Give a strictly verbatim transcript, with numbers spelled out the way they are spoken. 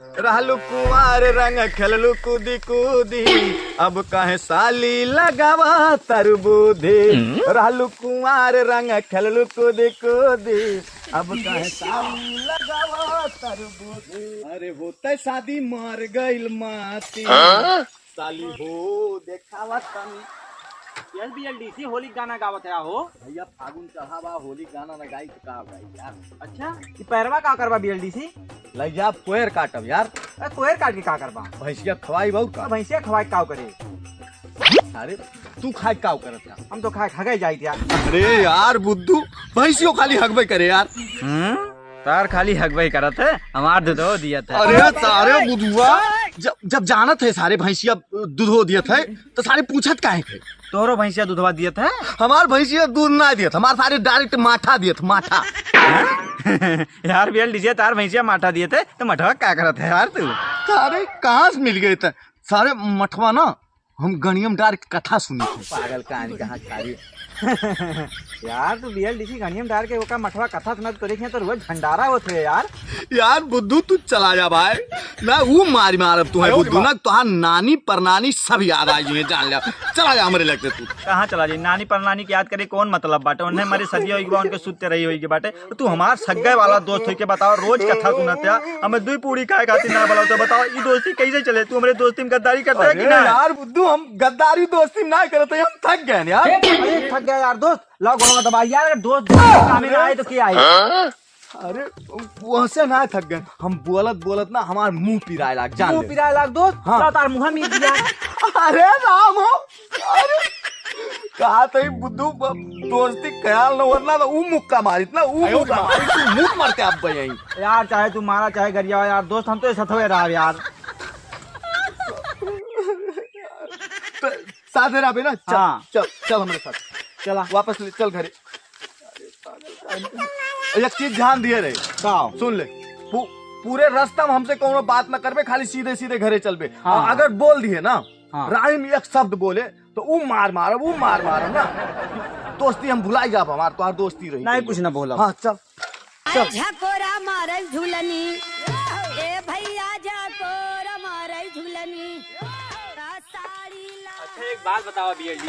रहलू कुंवार रंग खेललू कूदी कूदी, अब काहे साली लगावा तरबूदी। हम्म। रहलू कुंवार रंग खेललू कूदी कूदी, अब काहे साली लगावा तरबूदी। अरे होते शादी मर गइल माती। हाँ? साली हो देखावा तनी। यार, बीएलडीसी होली गाना गावत है हो। भैया, फागुन चढ़ावा, होली गाना न गाई तो का गाई यार? अच्छा, ई पैरवा का करबा बीएलडीसी? लइ जा, कोयर काटब यार। ए, कोयर काट के का करबा? भैंसिया खवाई बाऊ का? तो भैंसिया खवाई का करे? अरे, तू खाए का करत है? हम तो खाए खगै जाइत यार। अरे यार बुद्धू, भैंसियो खाली हगबे करे यार। हम्म? तार खाली हगबे करत है, हमार दूधो दियत है। अरे सारे बुधुआ, जब, जब जानत है सारे भैंसिया दूधो दियत है, तो सारे पूछत काहे थे? तोहरो भैंसिया दूधवा दियत है? हमार भैंसिया दूध ना दियत, हमार सारे डायरेक्ट माठा दियत, माठा। यार बीएलडीसी, तार भैंसिया माठा दियत है, तो मठवा का करत है यार तू? सारे कहाँ से मिल गए थे? सारे मठवा ना हम गणियम डार के कथा सुनी थी। पागल कहानी कहाँ खा रही है? यार, तू बीएलडीसी गणियम डार के ओका मठवा कथा सुनत करे तो रोज भंडारा होत है यार। यार बुद्धू, तू चला जा भाई। ना, ऊ मारी मारब तू है आयो बुद्धू बाप। ना, तोहार नानी परनानी सब याद आ जाइए, जान ले। चला जा हमरे लगते तू। कहाँ चला जाई? नानी परनानी के याद करे कौन मतलब बाटे? उन्हें हमारे सदिया होई के बा, उनके सुत्ते रही होई के बाटे। तू हमार सग्गे वाला दोस्त होई के बताओ, रोज कथा सुनत है, हमें दुई पूरी खाए खातिर ना बोलाओ, तो बताओ, ई दोस्ती कैसे चले? तू हमरे दोस्ती में गद्दारी करते है कि अरे ना? यार बुद्धू, हम गद्दारी दोस्ती में ना करते, हम थक गए यार। अरे थक गया यार दोस्त, लाओ गोड़वा दबा यार, दोस्त दोस्त काम में ना आए तो क्या आए? अरे वैसे ना थक गए, हम बोलत बोलत ना हमार मुंह पिराए लाग, जान मुंह ले। पिराए लाग दोस्त, हाँ। लाओ तार मुंह में दिया। अरे राम हो, अरे कहा तो ही बुद्धू ब-, दोस्ती ख्याल न वरना तो ऊ मुक्का मारित ना, ऊ आयो मुक्का बाप। मारित, तू मुंह मरते आप भाई यहीं। यार, चाहे तू मारा, चाहे गरिया, यार, दोस्त, हम तो ये सथवे रहा, यार। तो साथे रहबे ना, चल, हाँ। चल, चल हमरे साथ। चला। वापस ले, चल घरे। एक चीज ध्यान दिए रहे। का? सुन ले, पू-, पूरे रास्ता में हमसे कोनो बात न करबे, खाली सीधे सीधे घरे चलबे। हाँ। और अगर बोल दिए ना, हाँ। राही में एक शब्द बोले, तो ऊ मार मारब, ऊ मार मारब ना। दोस्ती हम भुलाई जाब, हमार तोहार दोस्ती रही। नहीं, कुछ ना बोलब। हाँ, चल, चल। झकोरा मारल झुलनी, ए भैया झकोरा मारल झुलनी, साड़ी ला अच्छा, एक बात बताओ भैया जी।